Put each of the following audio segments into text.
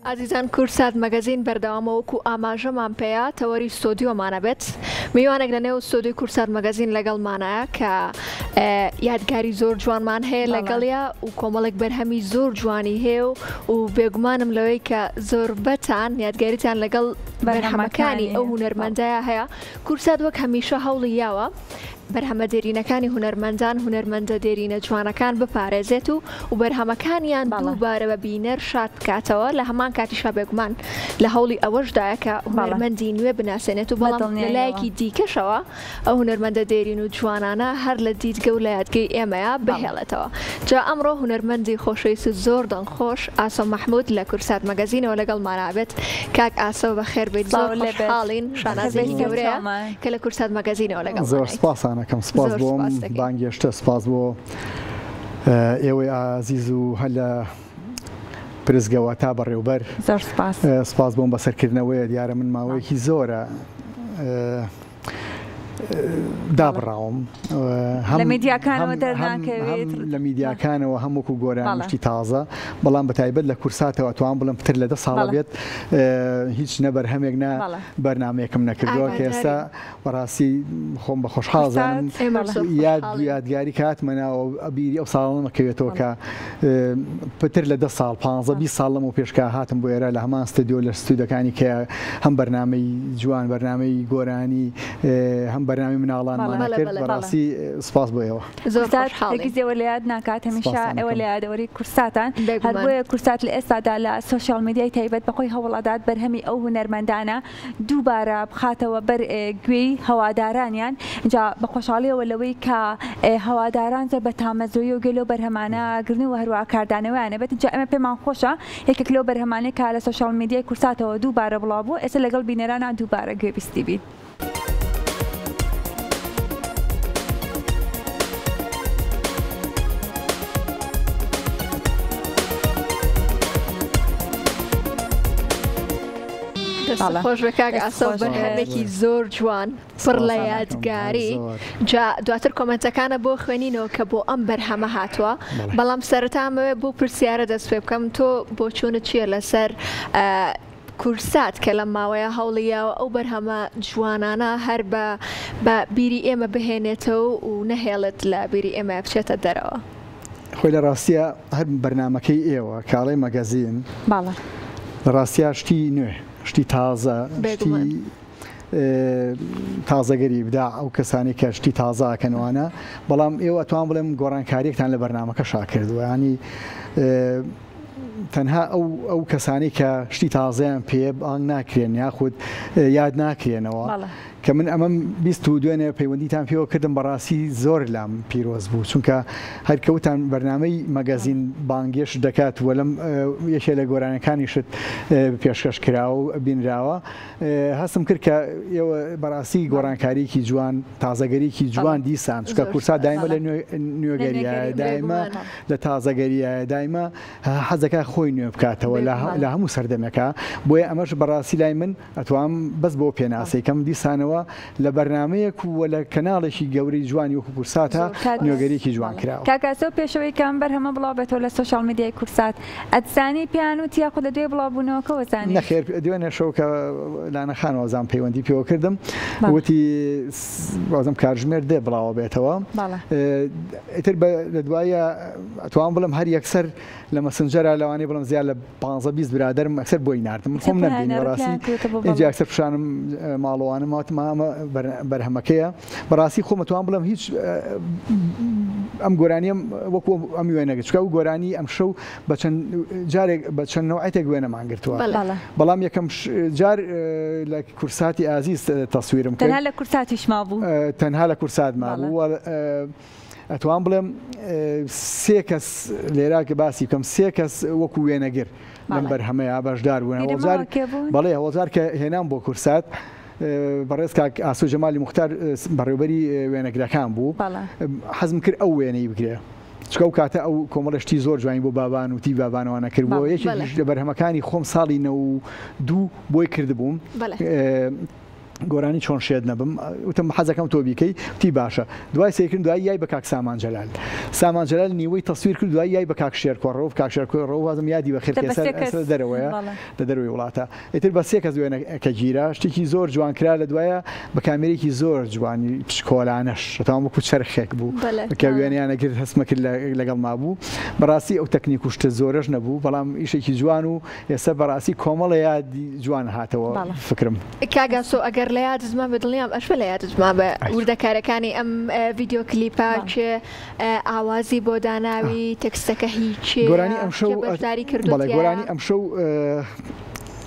ئازیزان کوردسات مەگەزین بەردەوامە وەکو ئاماژەمان پێیا تەوەری ستۆدیۆمان ئەبێت میوانێک لە نێو ستۆدیۆی کوردسات مەگەزین لەگەڵمانایە کە یادگاری زۆر جوانمان هەیە لەگەڵیا و کۆمەڵێک بەرهەمی زۆر جوانی هەیە و و بێگومانم لەوەی کە زۆربەتان یادگاریتان لەگەڵ بەرهەمەکانی ئەو هونەرمەندایە هەیە کوردسات وەک هەمیشە هەوڵی یاوە بەرهەمە دێرینەکانی هونەرمەندان، هونەرمەندە دێرینە جوانەکان بپارێزێت و و بەرهەمەکانیان دووبارە بە بینەر شاد بکاتەوە، لە هەمان کاتیشا بێگومان لە هەوڵی ئەوەشدایە کە هونەرمەندی نوێ بناسێنێت و بەڵام لە لایەکی دیکەشەوە ئەو هونەرمەندە دێرین و جوانانە هەر لە دیدگە و لە یادگەی ئێمەیا بهێڵێتەوە. جا ئەمڕۆ هونەرمەندی خۆشەویست و زۆر دەنگخۆش ئاسۆ مەحمود لە کوردسات مەگەزینەوە لەگەڵمانا ئەبێت. کاک ئاسۆ بەخێربێیت زۆر خۆشحاڵین شانازیەکی گەورەیە کە لە کوردسات مەگەزینەوە لەگەڵمانیت. زۆر سپاستان ئەکەم سپاس بۆ ئەم بانگێشتە سپاس بۆ ئێوەی ئازیز و هەر لە پرسگەوە تا بەڕێوبەر زۆر سپاس سپاس بۆم بەسەرکردنەوەیە دیارە من ماوەیەکی زۆرە دابڕاوم لە میدیاکانەوە دەرناکەوێت لە میدیاکانەوە هەم وەکو گۆرانی شتی تازە بەڵام بە تایبەت لە کورساتەوە توان بڵم پتر لە دە ساڵە بێت هیچ نە بەرهەمێک نە بەرنمەیەکم نەکردووە کە ئێستا بەڕاستی خۆم بە خۆشحاڵ زانم یاد یادگاری کاتمە ناوە بیری ئەو ساڵانەمە کەوێتەوە کە پتر لە دە ساڵ پانزە 20 ساڵ لەمەو پێش کە هاتم بۆ ئێرە لە هەمان ستۆدیۆ لە ستودیۆکانی کە هەم بەرنامەی جوان بەرنامەی گۆرانی هەم بەرنامەی مناڵانمان کرد بەڕاستی سپاس بۆ ئێوە. زۆر خۆشحاڵین. هەرگیز ئێوە لە یاد ناکات هەمیشە ئێوە لە یادەوەری کوردساتان هەر بۆیە کوردسات لە ئێستادا لە سۆشیال میدیای تایبەت بەخۆی هەوڵ ئەدات بەرهەمی ئەو هونەرمەندانە دووبارە بخاتەوە بەر گوێی هەوادارانیان جا بە خۆشحاڵیەوە لەوەی کە هەواداران زۆر بە تامەزرۆیی و گوێ لەو بەرهەمانە گرن و هەروەها کاردانەوەیان هەبێت جا ئێمە پێمان خۆشە یەکێک لەو بەرهەمانەی کە لە سۆشیال میدیای کوردساتەوە دووبارە بڵاو بوو ئێستا لەگەڵ بینەرانا دووبارە گوێبیستی بین. دەست خۆش بێ کاک ئاسۆ بەرهەمێکی زۆر جوان پڕ لە یادگاری جا دواتر کۆمنتەکانە بۆ خوێنینەوە کە بۆ ئەم بەرهەمە هاتووە بەڵام سەرەتا ئەمەوێ بۆ پرسیارە دەست پێ بکەم تۆ بۆچوونت چییە لەسەر کوردسات کە لەم ماوەیە هەوڵی یاوە ئەو بەرهەمە جوانانە هەر بە بە بیری ئێمە بهێنێتەوە و نەهێڵێت لە بیری ئێمە بچێتە دەرەوە. خۆی لە ڕاستیا هەر بەرنامەکەی ئێوە کاڵێ مەگەزین بەڵێ. لە ڕاستیا شتی نوێ شتی تازە شتی تازەگەری ئیبداع ئەو کەسانەی کە شتی تازە ئەکەن وانە بەڵام ئێوە ئەتوان بڵێم گۆڕانکاریەکتان لە بەرنامەکەشا کردووە ینی تەنها ئەو ئەو کەسانەی کە شتی تازەیان پێ بانگ ناکرێن یاخود یاد ناکرێنەوە کە من ئەمەم 20 و دوێنێ پەیوەندیتان پێوە کردم بەڕاستی زۆر لام پیرۆز بوو چونکە هەرکەوتان بەرنامەی مەگەزین بانگێش دەکات و لەم یەکێ لە گۆرانەکانیشت پێشکەش کراوە و بینراوە هەستم کرد کە ئێوە بەڕاستی گۆڕانکاریکی جوان تازەگەریکی جوان دیسان چونکە کورسات دایمە لە نوێگەریایە دایمە لە تازەگەریایە دایمە حەز دەکات خۆی نوێ بکاتەوە لە هەموو سەردەمێکا بۆیە ئەمەش بەڕاستی لای من ئەتوام بەس بۆ پێناسەی کەم دیسانەوە لە بەرنامەیەک و لە کەناڵێکی گەورەی جوانی وەکو کورساتا نوێگەریەکی جوان کراوە. کاک ئاسۆ پێشەوەی کە ئەم بەرهەمە بڵاو بێتەوە لە سۆشیال میدیای کوردسات ئەتزانی پێیان وت یاخود لە دوای بڵاو بوونەوەکەوە زانیت؟ نەخێر دوێنێ شەو کە لانە خان وازام پەیوەندی پێوە کردم وتی وازم کاتژمێر دێ بڵاوە بێتەوە ئیتر لە دوایە ئەتوانم بڵێم هەر یەکسەر لە مەسنجەرا لەوانەیە بڵێم زیاد لە پانزە 20 برادەرم ئەکسەر بۆی ناردم من خۆم نەمبینی بەڕاستی ئینجا ئەکسەر پیشانم ماڵەوانم وتم ئەمە بەرهەمەکەیە بەڕاستی خۆم ئەتوانم بڵێم هیچ ئەم گۆرانیەم وەکو ئەم وێنەگە چکە ئەو گۆرانی ئەم شەو بە چەند جارێک بە چەند نەوعەتێک وێنەمان گرتووە بەڵام یەکەم جار لە کورساتی ئازیز تەسویرم کرد تەنها لە کورساتیش مابوو تەنها لە کورسات مابوو ئەتوان بڵێم سێ کەس لێرا کە باسی بکەم سێ کەس وەکو وێنەگر لەم بەرهەمەیە بەشدار بوون هەوڵجار بەڵێ هەوڵجار کە هێنام بۆ کورسات بەڕێز کاک ئاسۆ جەمالی موختار بەڕێوبەری وێنەگرەکان بوو حەزم کرد ئەو وێنەی بگرێ چکە ئەو کاتە ئەو کۆمەڵە شتی زۆر جوانی بۆ بابان و تی بابانەوانە کرد بۆ یەکێکیش لە بەرهەمەکانی خۆم ساڵی 92 بۆی کردبووم. گۆرانی چۆن شێت نەبم وتم حەزەکەم تۆ بیکەی وتی باشە دوای سەیرکردن دوای یای بە کاک سامان جەلال سامان جەلال نیوەی تەسویر کرد دوای یای بە کاک شێرکۆ ڕەوف کاک شێرکۆ ڕەوف وازم یادی بەخێر دە کە بە ئێستا سێ کەس ئێستا لە دەرەوەیە بەڵێ. لە دەرەوەی وڵاتە ئیتر بە سێ کەس وێنەکە گیرا شتێکی زۆر جوان کرا لە دوایە بە کامێرێکی زۆر جوانی پشکۆلانەش تەمام وەکو چەرخێک بوو بەڵێ کە بەڵێ. وێنەیان ئەگرت هەستمە کرد لەگەڵ مابوو بەڕاستی ئەو تەکنیک و شتە زۆرەش نەبوو بەڵام ئیشێکی جوان و ئێستا بەڕاستی کۆمەڵێ یادی جوان هاتەوە بەڵێ. فکرم. کاک ئاسۆ ئەگەر لە یادت مابێ دڵنیام ئەشبێ لە یادت مابێ وردەکاریەکانی ئەم ڤیدیۆ کلیپە کێ ئاوازی بۆ داناوی تێکستەکە هی کێیە گۆرانی ئەمشەو کێ بەشداری کردووە بەڵێ تیایا؟ گۆرانی ئەمشەو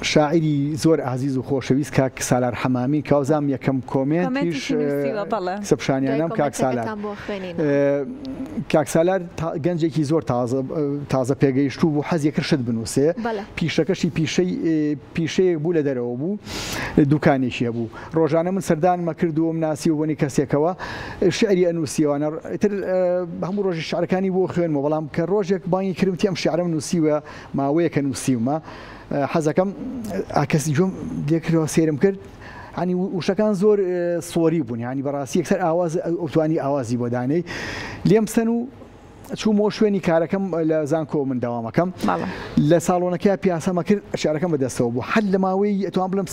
شاعیری زۆر ئازیز و خۆشەویست کاک سالار حەمامی کاوزام یەکەم کۆمێنتیش کۆمێنتیشی نووسیوە بەڵێ. قسە دوای پیشانیانم کاک سالار کۆمێنتەکەتان بۆ خوێنینەوە. کاک سالار گەنجێکی زۆر تازە تازە پێگەیشتوو بوو حەزی کرد شت بنووسێ بەڵێ. پیشەکەشی پیشەی پیشەیەک بوو لە دەرەوە بوو دوکانێکی هەبوو ڕۆژانە من سەردانمە کرد و ناسی و بۆنی کەسێکەوە شعری ئەنووسیەوانە ئیتر هەموو ڕۆژی شعرەکانی بۆ خوێنمەوە بەڵام کە ڕۆژێک بانگی کردم تی ئەم شعرەم نووسیوە ماوەیەکە نووسیومە حەزەکەم کەسی گوێم لێکردەوە سەیرم کرد ینی وشەکان زۆر سۆری بوون ینی بەڕاستی یەکسەر ئاواز ئەوتوانی ئاوازی بۆ دانەی لێم سەن و چوومەوە شوێنی کارەکەم لە زانکۆ من دەوامەکەم لە ساڵۆنەکە پیاسەمە کرد شعرەکەم بەدەستەوە بوو حەل لە ماوەی ئەتوان بڵم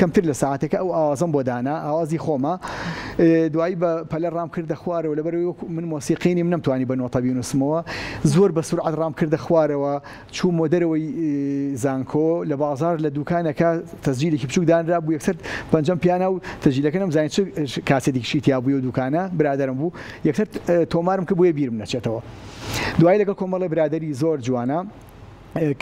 کەمتر لە ساعتێکە ئەو ئاوازم بۆ دانا ئاوازی خۆمە دوایی بە پەلە ڕام کردە خوارەوە لەبەرەوەی وەکو من مۆسیقی نیم نەمتوانی بە نۆتە بینوسمەوە زۆر بە سورعەت ڕام کردە خوارەوە چوومەوە دەرەوەی زانکۆ لە بازاڕ لە دوکانەکە تەسجیلێکی بچوک دانرابوو یەکسەر پەنجەم پیانا و تەسجیلەکە نەمزانی چ کاسێتێکیشی تیا بوو دوکانە برادەرم بوو یەکسەر تۆمارم کرد بۆیە بیرم نەچێتەوە دوایی لەگەڵ کۆمەڵێ برادەری زۆر جوانە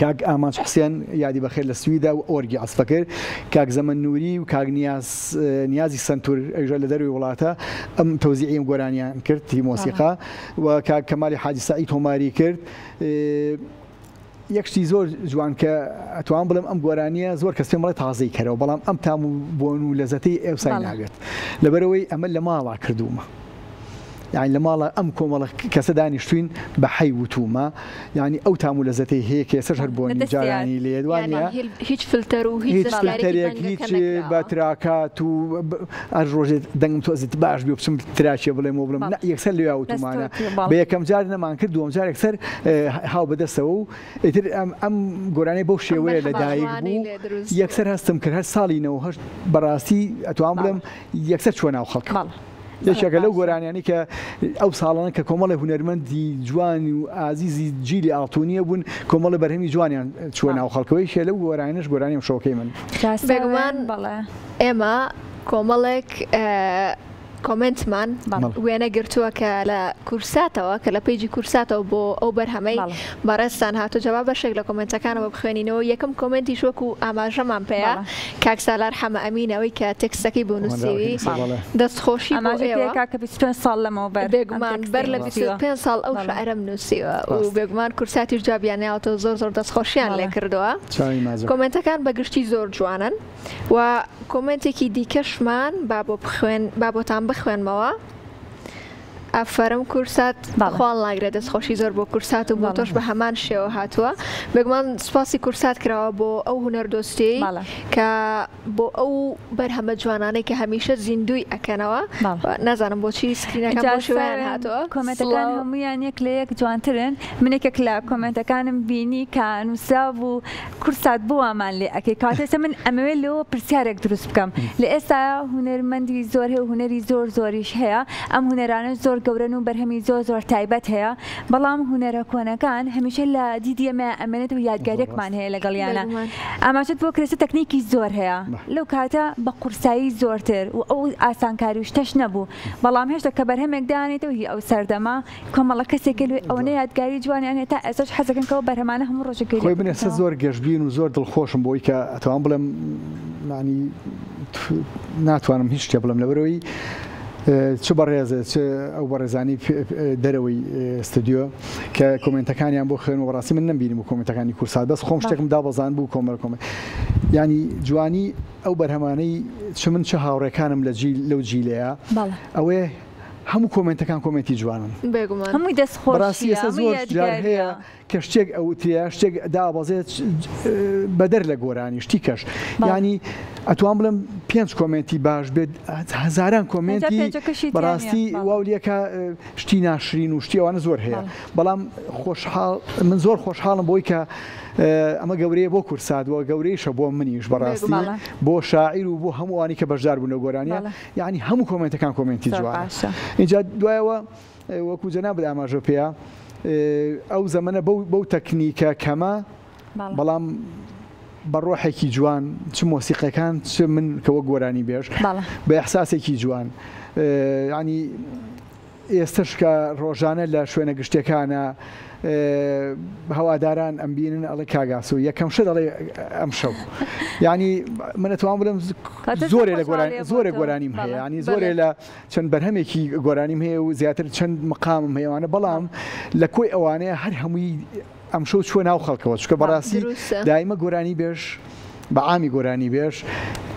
کاک ئامانج حوسێن یادی بەخێر لە سویدا و ئۆرگی عەسفە کرد، کاک زەمەن نوری و کاک نیاز نیازی سەنتور ئەویش لە دەرەوەی وڵاتە ئەم تەوزیعی ئەم گۆرانیان کرد هی مۆسیقا و کاک کەمالی حاجی سەعید تۆماری کرد. یەک شتی زۆر جوان کە ئەتوانم بڵێم ئەم گۆرانیە زۆر کەس پێم بڵێ تازەی کەرەوە بەڵام ئەم تام و بۆن و لەزەتەی ئێوسای نابێت لەبەرئەوەی ئەمە لە ماڵا کردوومە. یانی لە ماڵە ئەم کۆمەڵە کەسە دانیشتوین بە حەی وتومە یانی ئەو تام و لەزەتەی هەیە کە ئێستاش هەر بۆنی جارانی لێ وانیە هیچ فلتەر و هیچ فلتەرێک هیچ بە تراکات و هەر ڕۆژێ دەنگم تۆزێت باش بێ بچم تراکێ بڵێم و بڵێم نە یەکسەر لەویا وتومانە بە یەکەم جار نەمان کرد دووەم جار یەکسەر هاو بەدەستەوە و ئیتر ئەم گۆرانیە بەو شێوەیە لەدایک بوو یەکسەر هەستم کرد هەر ساڵی 98 بەڕاستی ئەتوان بڵێم یەکسەر چوە ناو خەڵک. یەکێکە لەو گۆرانیانەی کە ئەو ساڵانە کە کۆمەڵی هونەرمەندی جوان و ئازیزی جیلی ئاڵتونیە بوون کۆمەڵی بەرهەمی جوانیان چووە ناو خەڵکەوەی شێ لەو گۆرانیش گۆرانی ئەم شەوەکەی من. بێگومان ئێمە کۆمەڵێک کۆمێنتمان وێنە گرتووە کە لە کورساتەوە کە لە page ی کورساتەوە بۆ ئەو بەرهەمەی بەڕێزتان هاتوو جا با بەشێک لە کۆمێنتەکانەوە بخوێنینەوە یەکەم کۆمێنتیش وەکو ئاماژەمان پێیە کاک سالار حەمە ئەمین ئەوەی کە تێکستەکەی بۆ نووسیوی دەست خۆشی بۆ ئاماژەی ئێوە پێکا کە 25 ساڵ لەمەوبەر ئەم بێگومان تێکستەی بەر لە نووسیوە. 25 ساڵ ئەو بەڵێ. شعرەم نووسیوە و ڕاستە. بێگومان کورساتیش جوابیان ناوەتەوە زۆر زۆر دەست خۆشیان لێ بەڵێ. کردووە چاوی ماچەکەم. کۆمێنتەکان بە گشتی زۆر جوانن و کۆمێنتێکی دیکەشمان با بۆ بخوێن با بۆتان بخوێنمەوە. ئافەرم کورسات بەڵێ. خوا هەڵناگرێت دەست خۆشی زۆر بۆ کورسات و بۆ بەڵێ. تۆش بە هەمان شێوە هاتووە بێگومان سوپاسی کورسات کراوە بۆ ئەو هونەر دۆستیەی بەڵێ. کە بۆ ئەو بەرهەمە جوانانەی کە هەمیشە زیندووی ئەکەنەوە بەڵێ. نازانم بۆچی سکرینەکان جا بەو شێوەیان ساوێن هاتووە کۆمێنتەکان سڵاو. هەموویان یەک لە یەک جوانترن من یەکێک لە کۆمێنتەکانم بینی کە نووسرابوو کورسات بۆ وامان لێ ئەکەی کەواتە ئێستا من ئەمەوێ لەوە پرسیارێک دروست بکەم لە ئێستایا هونەرمەندی زۆر هەیە و هونەری زۆر زۆریش هەیە ئەم هونەرانەش زۆر گەورەن و بەرهەمی زۆر زۆر تایبەت هەیە بەڵام هونەرە کۆنەکان هەمیشە لە دیدی ئێمە ئەمێنێت و یادگاریەکمان هەیە لەگەڵیانە بێگومان. ئاماژەت بۆ کرد ئێستا تەکنیکی زۆر هەیە لەو کاتە بە قورسایی زۆرتر و ئەو ئاسانکاری و شتەش نەبوو بەڵام هێشتا کە بەرهەمێک دانێتەوە هی ئەو سەردەمە کۆمەڵە کەسێکە لۆی ئەوەنە یادگاری جوانیان هەیە تا ئێستاش حەزەکەن کە ئەو بەرهەمانە هەموو ڕۆژێک گوێی لێ خۆی من ئێستا بکەنەوە. زۆر گەشبین و زۆر دڵخۆشم بۆی کە ئەتوانم بڵێم یانی ناتوانم هیچ شتێ بڵێم لەبەرئەوەی چ بەڕێزە چ ئەو بەڕێزانی دەرەوەی ستۆدیۆ کە کۆمێنتەکانیان بۆ خوێنەوە بەڕاستی من نەمبینی بوو کۆمێنتەکانی کورسات بەس خۆم شتێکم دابەزان بوو کۆمەل کۆمێنت یانی جوانی ئەو بەرهەمانەی چ من چ هاوڕێکانم لە جیل لەو جیلەیە بەڵێ. ئەوەیە. هەموو کۆمێنتەکان کۆمێنتی جوانن. بێگومان. هەمووی دەست بەڕاستی خۆشیە ئێستا هەمووی زۆر جار هەیە یادگاریە. کە شتێک ئەوترێ شتێک دابەزێت بەدەر لە گۆرانی شتی کەش بەڵێ. یانی ئەتوان بڵێم پێنج کۆمێنتی باش بێت هەزاران جا کۆمێنتی پێنجەکەشی تیا نیە. بەڕاستی بەڵێ. واو لێکا شتی ناشرین و شتی ئەوانە زۆر هەیە بەڵێ. بەڵام خۆشحاڵ من زۆر خۆشحاڵم بۆی کە ئەمە گەورەیە بۆ کورسات و گەورەیشە بۆ منیش بەڕاستی بەڵێ. بۆ شاعیر و بۆ هەمووانی کە بەشدار بوون لەو گۆرانیە بەڵێ. یعنی هەموو کۆمێنتەکان کۆمێنتی زۆر جوانە باشە. ئینجا دوایەوە وەکو جەنابت ئاماژە پێیا ئەو زەمەنە بەو بەو تەکنیکە کەمە بەڵێ. بەڵام بە ڕۆحێکی جوان چ مۆسیقەکان چ من کە وەک گۆرانی بێژ بەڵێ. بە ئیحساسێکی جوان یعنی ئێستش کە ڕۆژانە لە شوێنە گشتیەکانە هەواداران ئەمبینن ئەڵێ کاک ئاسۆ یەکەم شت ئەڵێ ئەمشەو یعنی من ئەتوانم بڵێم کاتە زۆر زۆرێ لە گۆرانی خۆشحاڵیە بۆ زۆرێ تۆ. گۆرانیم هەیە بەڵێ. یعنی زۆرێ بەڵێ. لە چەند بەرهەمێکی گۆرانیم هەیە و زیاتر چەند مقامم هەیە ئەوانە بەڵام لە کۆی ئەوانەیە هەر هەمووی ئەمشەو چووە ناو خەڵکەوە چونکە بەڕاستی دروستە. دایمە گۆرانی بێژ بە عامی گۆرانی بێژ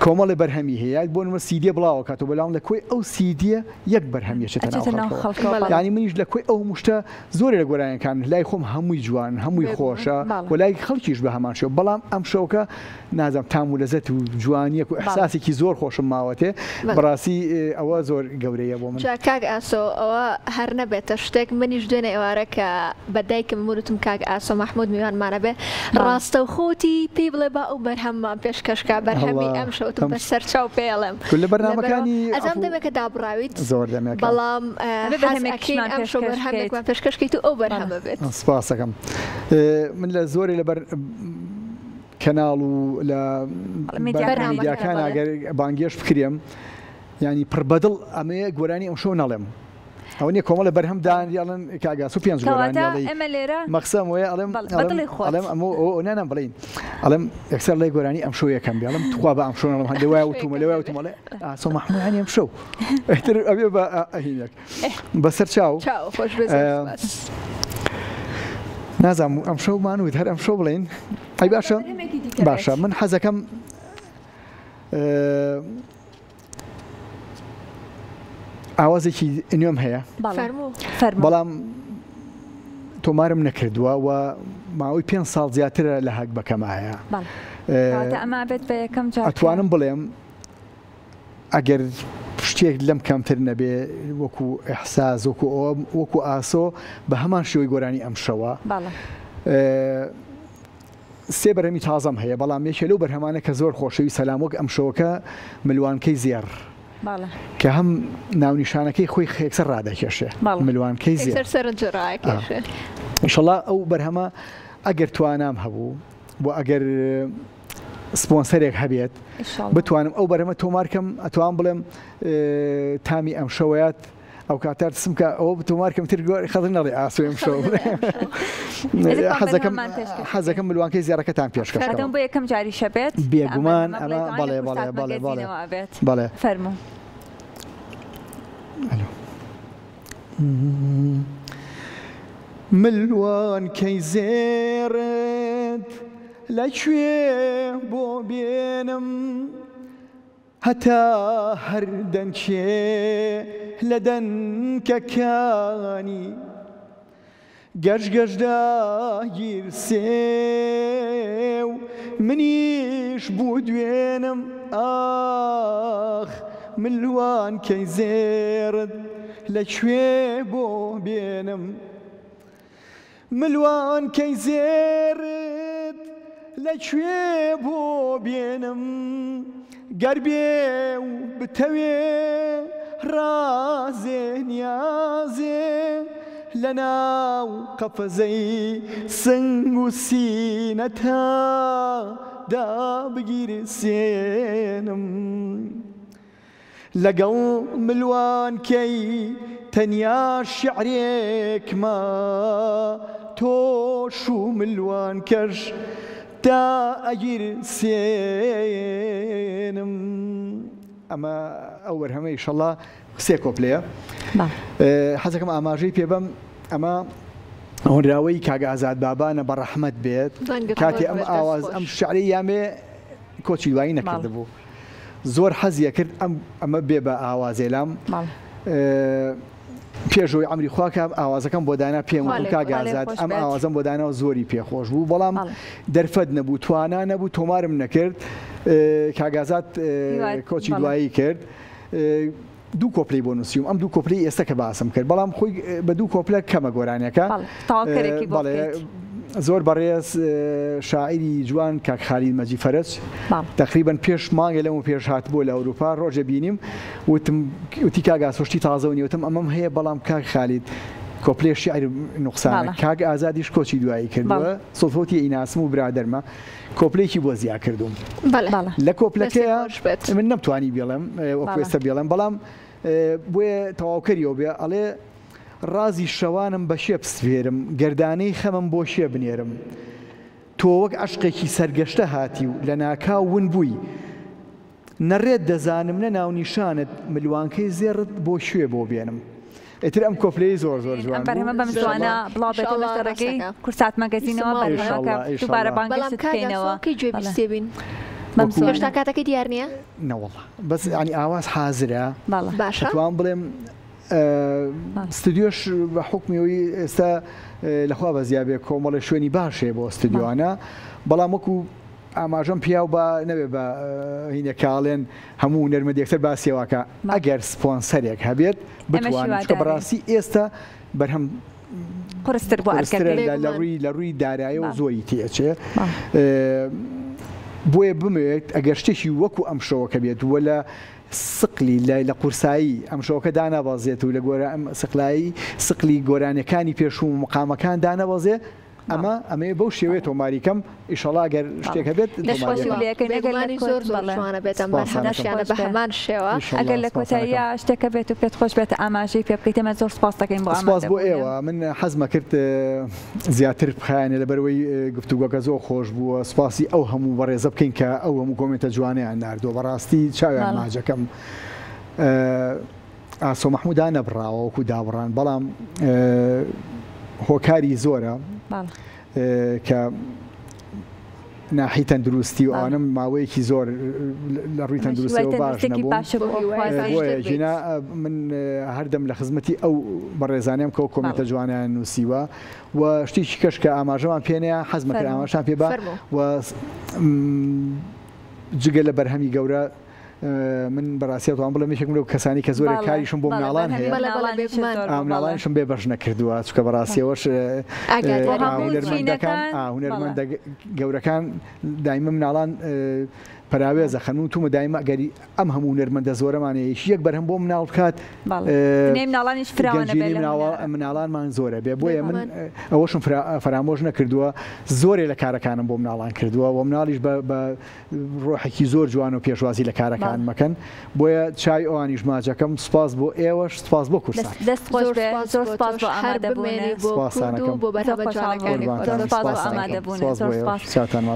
کۆمەڵێ بەرهەمی هەیە بۆ نموونە سیدیە بڵاوە کاتەوە بەڵام لە کۆی ئەو سیدیە یەک بەرهەم یەچێتە ناو ئەچێتە ناو خەڵکەوە خەڵکەوە. بەڵێ. بەڵێ. یعنی منیش لە کۆی ئەو مشتە زۆرێ لە گۆرانیەکان لای خۆم هەمووی جوان هەمووی بێگومان. خۆشە بەڵێ. و لای خەڵکیش بە هەمان شێوە بەڵام ئەم شەوکە نازانم تام و لەزەت و جوانیەک و بەڵێ. ئیحساسێکی زۆر خۆشم ماوەتێ بەڵێ. بەڕاستی ئەوە زۆر گەورەیە بۆ من. جا کاک ئاسۆ ئەوە هەر نەبێتە شتێک منیش دوێنێ ئێوارە کە بە دایکم وتم کاک ئاسۆ مەحمود میوانمانە بێ ڕاستەوخۆتی پێی بڵێ با ئەو بەرهەممان پێشکەش کا بەرهەمی ئەڵا ئەم شەوتم ئەم بە سەرچاو پێڵێم کل لە لەبەرەوە بەرنامەکانی ئەزام عەفو دەمێکە دابڕاویت زۆر دەمێکە. بەڵام ئەبێ حەز بەرهەمێکیشمان ئەکەین ئەم شەو پێشکەش بکەیت. بەرهەمێکمان پێشکەش کەیت و ئەو بەڵێ. بەرهەمە بێت. سپاسەکەم من لە زۆرێ لەبەر کەناڵ و لە میدیاکان. میدیاکان بەڵێ. ئەگەر بانگێش بکرێم ینی پڕ بەدڵ ئەمەیە گۆرانی ئەم شەو نەڵێم ئەوە نییە کۆمەڵە بەرهەم دان ئەڵێن کاک ئاسۆ پێنج گۆرانی کەواتە ئەڵێی ئێمە لێرە مەخسەم وەیە ئەڵێم بەڵێ ئەڵێم بەدڵی خۆت. ئەڵێم ئەمە ئەو نانام بڵێین ئەڵێم یەکسەر ڵێ گۆرانی ئەم شەو یەکەم بێ ئەڵێم تخوا بە ئەم شەو نەڵێم هەندێ وایە وتومە لێ وایە وتومە ئەڵێ ئاسۆ مەحموود یانی ئەم شەو ئیتر ئەبێ بە ئەهینێک بەسەر چاو چاو خۆش بێ زۆر سپاس. نازانم ئەم شەو مانوت هەر ئەم شەو بڵێین ئەی باشە بەرهەمێکی دیکە باشە بێت. من حەزەکەم ئاوازێکی نوێم هەیە فەرموو فەرموو. بەڵام تۆمارم نەکردووە و ماوەی 5 ساڵ زیاترە لە هەک بەکەمایە. بەڵێ. کەواتە ئەمە بێت بە یەکەم جار کە ئەتوانم بڵێم ئەگەر شتێک لەم کەمتر نەبێ وەکو ئیحساس وەکو ئەوە وەکو ئاسۆ بە هەمان شێوەی گۆرانی ئەم شەوە. بەڵێ. سێ بەرهەمی تازەم هەیە بەڵام یەکێ لەو بەرهەمانە کە زۆر خۆشەوی سەلام وەک ئەم شەوەکە ملوانکەی زێڕ. بەڵێ. کە هەم ناونیشانەکەی خۆی یەکسەر ڕادەکێشێ. بەڵێ. ملوانکەی زێڕ. یەکسەر سەرنج ڕاکێشێ. ئینشەڵا ئەو بەرهەمە ئەگەر توانام هەبوو و ئەگەر سپۆنسەرێک هەبێت ئینشەڵا. بتوانم ئەو بەرهەمە تۆمارکەم ئەتوان بڵێم تامی ئەم شەوەیات ئەو کاتە ترسم کە ئەوە تۆمارکەم تر خەڵک نەڵێ ئاسۆ ئەم شەو. حەزەکەم حەزەکەم ملوانکەی زێڕەکەتان پێشکەش بکەم. بۆ یەکەم جاریشە بێت بێگومان ئەمە بەڵێ بەڵێ بەڵێ بەڵێ بەڵێ فەرموو. ئەلۆ. ملوانکەی زێڕت لەکوێ بۆ بێنم هەتا هەر دەنکێ لە دەنکەکانی گەش گەش داگیرسێ و منیش بوو دوێنم ئاخ ملوانکەی زێڕت لەکوێ بۆ بێنم ملوانکەی زێڕت لەکوێ بۆ بێنم گەر بێ و بتەوێ ڕازێ نیازێ لەناو قەفەزەی سنگ و سینەتا دابگیرسێنم لەگەڵ ملوانکەی تەنیا شعرێکما تۆش و ملوانکەش تا ئەگیرسێنم. ئەمە ئەو بەرهەمە ئیشەڵا سێ کۆپلەیە. حەزەکەم ئاماژەی پێ بەم ئەمە هۆنراوەی کاک ئازاد بابانە بە ڕەحمەت بێت کاتێ ئەم ئاواز ئەم شعری یامێ کۆچی دوایی نەکردبوو زۆر حەزیە کرد ئەم ئەمە بێ بە ئاوازێ لام. پێشەوەی عەمری خوا کە ئاوازەکەم بۆ دانا پێم وتم کاک ئازاد ئەم ئاوازەم بۆ دانا و زۆری پێخۆش بوو بەڵام دەرفەت نەبوو توانا نەبوو تۆمارم نەکرد کاک ئازاد کۆچی دوایی کرد دوو کۆپلەی بۆ نووسیوم ئەم دوو کۆپلەی ئێستا کە باسم کرد بەڵام خۆی بە دوو کۆپلە کەمە گۆرانیەکە بەڵێ زۆر بەڕێز شاعیری جوان کاک خالید مەجی فەرەج تەقریبەن پێش مانگێ لەمەو پێش هاتبووە لە ئەوروپا ڕۆژێ بینیم وتم وتی کاک ئاسۆ شتی تازەو نیە وتم ئەمەم هەیە بەڵام کاک خالید کۆپلێ شیعر نوقسانە کاک ئازادیش کۆچی دوایی کردووە سوڵفەوتی ئیناسم و برادەرمە کۆپلێکی بۆ زیا کردوم لە کۆپلەکەیە من نەمتوانی بێڵم وەکو ئێستا بێڵم بەڵام بۆیە تەواوکەریەوە بێ ئەڵێ ڕازی شەوانم بە شێ بسپێرم گەردانەی خەمم بۆ شێ بنێرم تۆ وەک عەشقێکی سەرگەشتە هاتی و لەناکاو ون بووی نە ڕێت دەزانم نە ناونیشانت ملوانکەی زێڕت بۆ کوێ بۆ بێنم ئیتر ئەم کۆپلەی زۆر زۆر جوان ئەم بەرهەمە بەم زوانە بڵاو بێتەوە لە ڕێگەی کورسات مەگەزینەوە بەرهەمەکە دووبارە بانگێشت بکەینەوە کەی گوێ بیستێ بین هێشتا کاتەکەی دیار نییە؟ نەوەڵا بەس یانی ئاواز حازرە باشە توان بڵێم ستودیۆش بە حوکمی ئەوەی ئێستا لەخوا بەزیا بێ کۆمەڵێ شوێنی باش هەیە بۆ ستودیۆانە بەڵام وەکو ئاماژەم پیاو بە نەبێ بە هینە کاڵێن هەموو نەرمەد یەکسەر باسیەوەکە ئەگەر سپۆنسەرێک هەبێت بتوانن چونکە بەڕاستی ئێستا بەرهەم قورستر بۆ قورسترە لە ڕووی لە ڕووی دارایەوە زۆری تێچێ بۆیە بمەوێت ئەگەر شتێکی وەکو ئەم شەوەکە بێت وە لە سقلی لای لە قورسایی ئەم شەوەکە دانابەزێت و لە گۆرا سقلایی سقلی گۆرانیەکانی پێشوو و مقامەکان دانەبەزێ ئەمە ئەمەیە بەو شێوەیە تۆماری کەم ئیشەڵا گەر شتێک هەبێت تۆماری کەم. بێگومانی زۆر زۆر جوانە بێت ئەم بەرهەمەشیانە بە هەمان شێوە. ئەگەر لە کۆتاییا شتێک هەبێت و پێت خۆش بێت ئاماژەی پێ بکەیت ئێمە زۆر سوپاست دەکەین بۆ سوپاس بۆ ئێوە من حەزمە کرد زیاتر بخایەنێ لەبەرئەوەی گفتوگۆکە زۆر خۆش بووە سوپاسی ئەو هەموو بەڕێزە بکەین کە ئەو هەموو کۆمێنتە جوانەیان ناردووە بەڕاستی چاویان ماجەکەم ئاسۆ مەحموو دانەبڕاوە وەکو دابڕان بەڵام هۆکاری زۆرە کە ناحی تەندروستی و ئەوانم ماوەیەکی زۆر لە ڕووی تەندروستیەوە باش نەبووم بۆیە ژینا من هەردەم لە خزمەتی ئەو بەڕێزانیم کە کۆمێنتە جوانیان نووسیوە و شتێکی کەش کە ئاماژەمان پێنەیە حەزمە کرد ئاماژان پێ بە و جگە لە بەرهەمی گەورە من بەڕاستی ئەتوانم بڵێم یەکێکم لەو کەسانی کە زۆرێک کاریشم بۆ مناڵان هەیە مناڵانیشم بێ بەش نەکردووە چونکە بەڕاستیەوەش هونەرمەندەکان هونەرمەندە گەورەکان دایمە مناڵان پەراوێزە خەن و تومە دایمە ئەگەری ئەم هەموو هونەرمەندە زۆرەمانەیە یەک بەرهەم بۆ مناڵ بکات مناڵانمان زۆرە بێ بۆیە من ئەوەشم فەرامۆش نەکردووە زۆرێ لە کارەکانم بۆ مناڵان کردووە و مناڵیش بە ڕۆحێکی زۆر جوان و پێشوازی لە کارەکان مەکەن بۆیە چاوی ئەوانیش ماچەکەم سوپاس بۆ ئێوەش سوپاس بۆ کورسات. دەست خۆش بێ زۆر سوپاس بۆ هەر ئامادەبوونت. بمێنی بۆ کورد و بۆ بەرهەمە جوانەکانی خۆت. زۆر سوپاس بۆ ئامادەبوونت. سوپاس بۆ ئێوەش چاوتان ماچ.